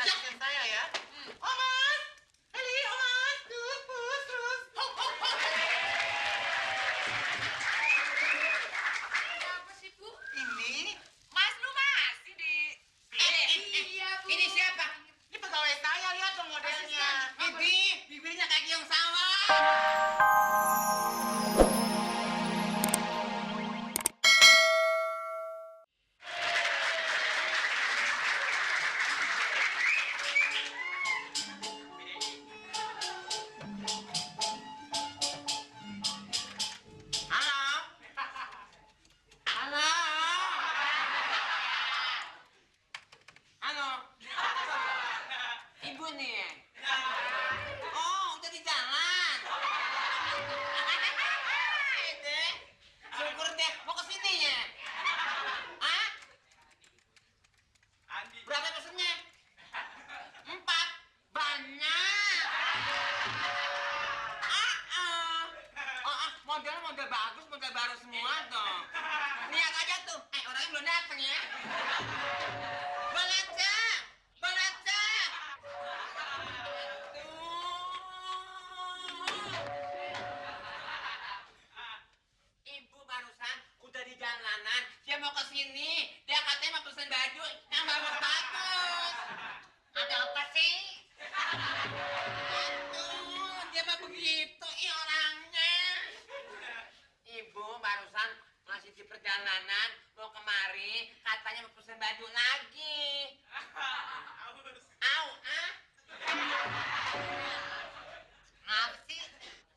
asisten saya ya. Omas, Heli, Omas, terus, terus. Apa sih, Bu? Ini, Mas, lu masih di... Iya, Bu. Ini siapa? ini pegawai saya, lihat dong modelnya. Ini bibirnya kayak yang sawah. Halo. Halo. Halo. Ibu nih. Oh, udah di jalan. Deh. Syukur deh. Mau ke sini ya? Hah? Berapa pesennya? 4. Banyak. Model bagus, model baru semua dong. Lihat aja tuh. Orangnya belum datang ya. Balaca. Ibu barusan udah di jalanan. Dia mau ke sini. Dia katanya mau pesen baju yang bagus-bagus. Ada apa sih? Aduh, dia mah begitu orangnya. Ibu barusan masih di perjalanan mau kemari, katanya mau pesen baju lagi. Au, ah? Apa sih?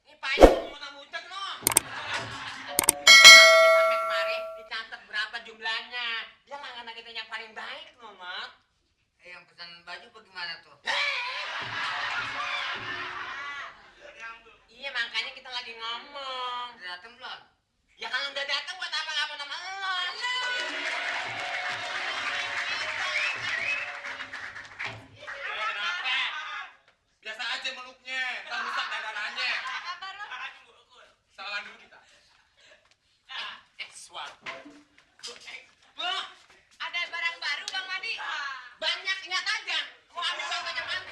Ini payah muter-muter loh. Kalau dia sampai kemari, dicatat berapa jumlahnya. Dia langganan kita yang paling baik loh, Mak. Yang pesan baju bagaimana tuh? Iya, makanya kita lagi ngomong. Udah datang belum? Ya kalau udah datang buat apa ngapa nama lo? Kenapa? Biasa aja meluknya, ntar rusak dandanannya. Apa lu? Salah dulu kita. Swap. Bu, Ada barang baru, Bang Madi? banyak, ingat aja. Mau ambil contohnya mana?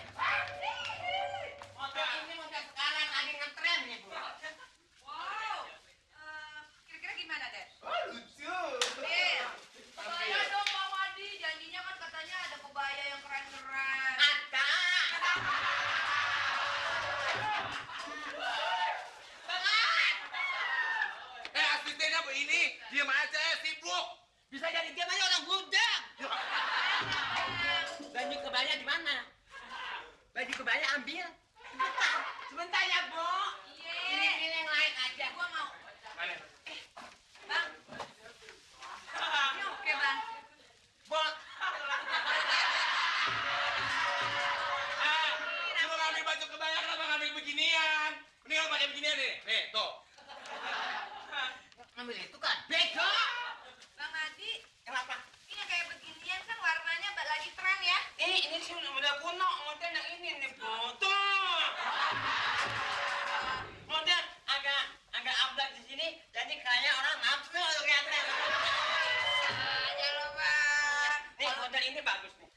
Model ini model sekarang lagi ngetren nih, Bu. Wow. Kira-kira gimana, deh? Oh, lucu. Kebaya dong, Bang Madi. Janjinya kan katanya ada kebaya yang keren-keren. Ada. Asistennya Bu ini, diam aja, sibuk. Bisa jadi dia aja orang budak. Baju kebaya di mana? Baju kebaya ambil. Sebentar ya, Bu. Iya. Ini yang lain aja. Gua mau. Mana? Bang. Ini oke, Bang. Bol. Lu ngambil baju kebaya, kenapa ngambil beginian? Mending lu pakai beginian deh. Nih, tuh. Ngambil itu kan? Bego. Bang Madi, Kenapa? ini yang kayak beginian kan warnanya lagi tren ya? Ini sih udah kuno, model yang ini nih, Bu. Tuh. Model agak abdak di sini, jadi kayak orang nafsu kelihatan. Aja lo, Bang. Nih, model ini bagus nih.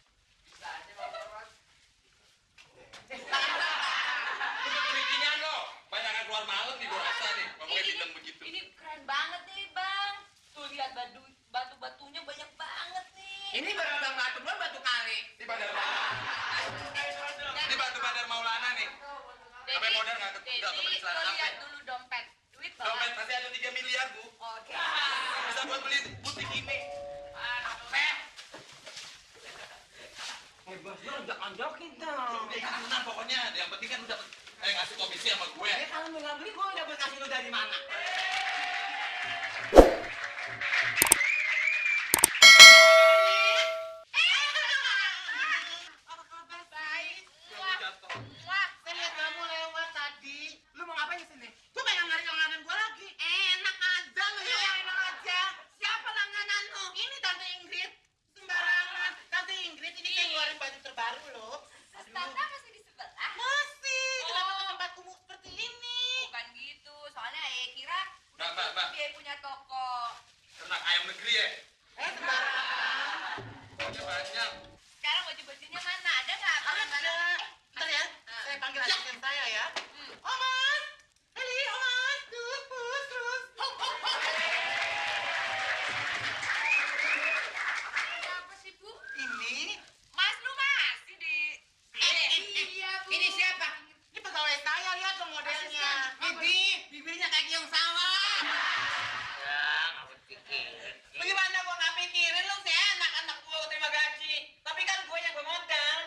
Lu beginian lo. Banyak keluar malam nih, gua rasa nih. Ngomongnya Ini- bintang begitu. Ini keren banget nih, Bang. Tuh lihat batu-batunya banyak banget nih. Ini baru udah batu, belum batu kali. Di Bandar Ini Bandar Maulana nih. Sampai modern nggak Dedi, kebeli celana lo apa? lihat dulu dompet. Duit bawa. Dompet masih ada 3 miliar, Bu. Oke. Bisa buat beli butik ini. Apa? Bosnya onjak-onjokin dong. Tenang pokoknya. Yang penting kan udah ngasih komisi sama gue. Kalau lu nggak beli, gue udah kasih lu dari mana? Apa kabar? Baik. Jatuh. Wah, saya lihat kamu lewat tadi. Lu mau ngapain di sini? Tuh kayak narik langganan gua lagi. Enak aja lu Iya, ya. enak aja. Siapa langganan lu? Ini Tante Ingrid. Sembarangan. Tante Ingrid, ini saya ngeluarin baju terbaru loh. Tata masih di sebelah? Masih. Kenapa ke tempat kumuh seperti ini? Bukan gitu. Soalnya kira kemana? Ada nggak? Ada. Bentar ya, saya panggil asisten saya ya. Omas, Heli, Omas, terus. Apa sih, Bu? Ini, Mas lu masih di... Iya, Bu. Ini siapa? ini pegawai saya, lihat dong modelnya. Bibirnya kayak yang sawah. Ya, nggak berpikir. Bagaimana gua nggak pikirin lu sih anak gua terima gaji. Tapi kan gua yang bermodal.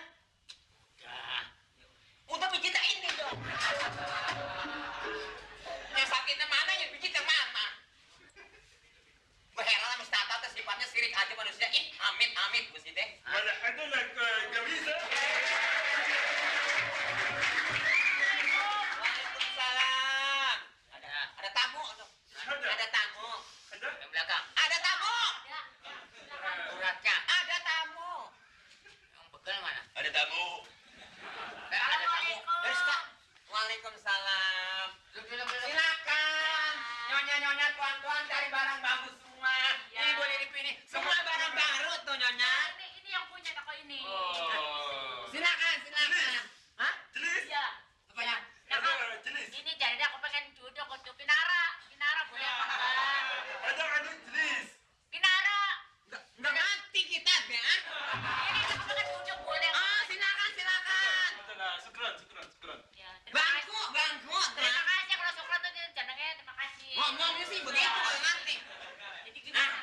Udah pijit ini dong. Yang sakitnya mana, yang pijit yang mana? Gua heran sama Tata tuh sifatnya sirik aja manusia. Amit gua sih teh. ولا حد لك قميصة؟ Waalaikumsalam. Ada tamu tuh. Ada. Ada tamu. ada? Di belakang. Ada tamu. Ya. Suratnya. Ada tamu. Yang begal mana? Ada tamu. Ada tamu. Terus Kak. Waalaikumsalam. Silakan. Nyonya, tuan-tuan cari barang bagus semua. Ya. Ini boleh dipilih. Semua barang baru tuh Nyonya. Ini yang punya toko ini. Oh. Silakan. Hah? جليس. Iya. Apanya? هذا جليس. Ini jadi aku pengen duduk untuk Pinara boleh apa enggak? هذا عنده جليس. Pinara. Nggak mati kita deh. Ah. Ini aku pengen duduk boleh. Oh, silakan. مثلا شكرا. Ya, terima kasih. Bangku. Terima kasih kalau Sokrat tuh jenengnya terima kasih. Ngomongnya sih begitu kalau nanti. Jadi gimana?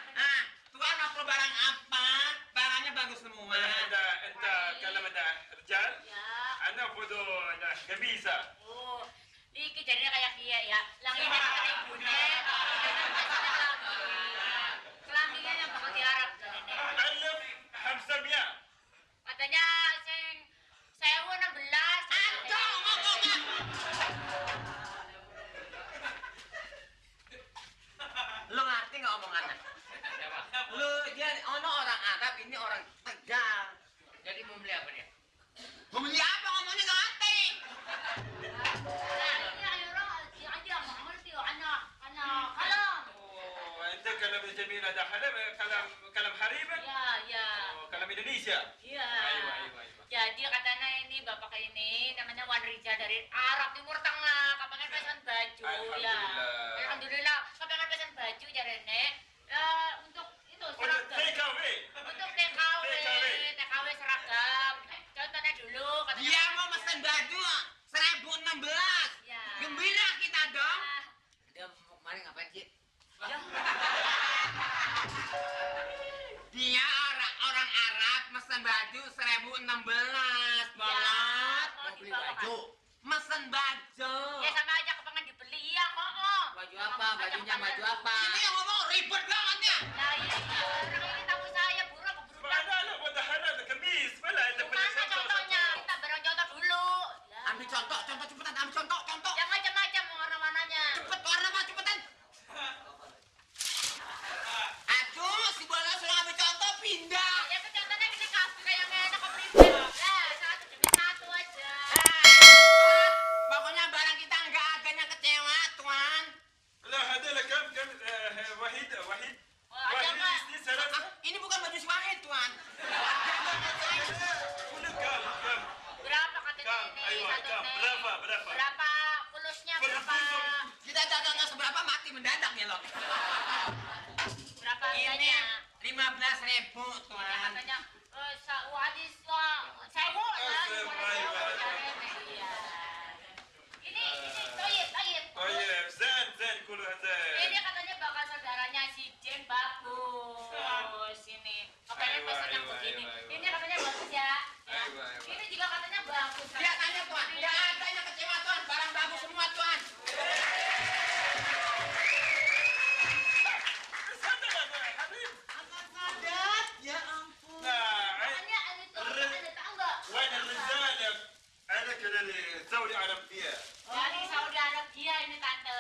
Tuan mau perlu barang apa? Barangnya bagus semua. انت كلام هذا رجال. Ya. انا خذوا قميصة. Oh, ini kejadiannya kayak dia ya. Lang ini kata ibunya. Kelambinya yang bakal diarap jadinya. 1500. Katanya sewu 16. Aduh, ngomongnya. Lu ngerti nggak omongannya? Lu dia orang Arab, ini orang Tegal. Jadi mau beli apa dia? Mau beli apa ngomongnya nggak ngerti? Nah, ini ayo orang aja nggak ngerti anak kalem. Oh, انت كلام جميل هذا كلام حريبة. Ya. Oh, كلام إندونيسيا. Iya. Ayo. Jadi katanya ini bapak ini namanya Wan Rizal dari Arab Timur Tengah. Kapangan pesan baju ya. Alhamdulillah. Alhamdulillah. Kapangan pesan baju jarene. Untuk itu Oh, seragam. take away. Untuk TKW seragam. Contohnya dulu katanya. Dia mau mesen baju 1016. Ya. Gembira kita dong. Ah, Dia mau kemarin ngapain sih? ya. Dia orang Arab mesen baju 1016. Bolot. mau dibawa kan? Mesen baju. Ya sama aja kepengen dibeli ya kok. Baju apa? Bajunya baju apa? Ini yang ngomong ribet banget ya. Nah iya, orang ini tamu saya buruk keburu ما أنا وده هذا قميص بلا أنت Mana contohnya? Kita bareng contoh dulu. Ya. Ambil contoh cepetan, ambil contoh. Yang macam-macam warna-warnanya. Cepet warna apa cepetan. Aduh, si bola suruh ambil contoh pindah. Ya contohnya gini kasih kayak yang enak komplit. Lah, satu demi satu aja. Tuan, pokoknya barang kita nggak ada yang kecewa, Tuan. لا هذا كم واحد Oh, ada Pak. اثنين ثلاثة. Ini bukan baju Wahid, Tuan. كل كم Berapa katanya ini? أيوة Satu كم nih. berapa Berapa pulusnya berapa? Kita dagang nggak seberapa mati mendadak ya, loh. Berapa Ini harganya? 15.000, Ya, Tuan. katanya wadis sewu ya. Iya. Ini toyib. طيب زين كل هذا Ini katanya bakal saudaranya si Jen bagus ini. Katanya Ayo, pesan yang ayo, begini. ayo, ayo. Ini katanya bagus ya. Ya. Ayo. Ini juga katanya bagus. Lihat aja, Tuan. Nggak ada yang kecewa, Tuan. Barang bagus semua, Tuan. بس هذا يا حبيب. Anak ngadat, ya ampun. لا Katanya ada tuh, ada tahu nggak? وين الرجال انا كده اللي تزوري على فيها Dari Saudi Arabia ini tante.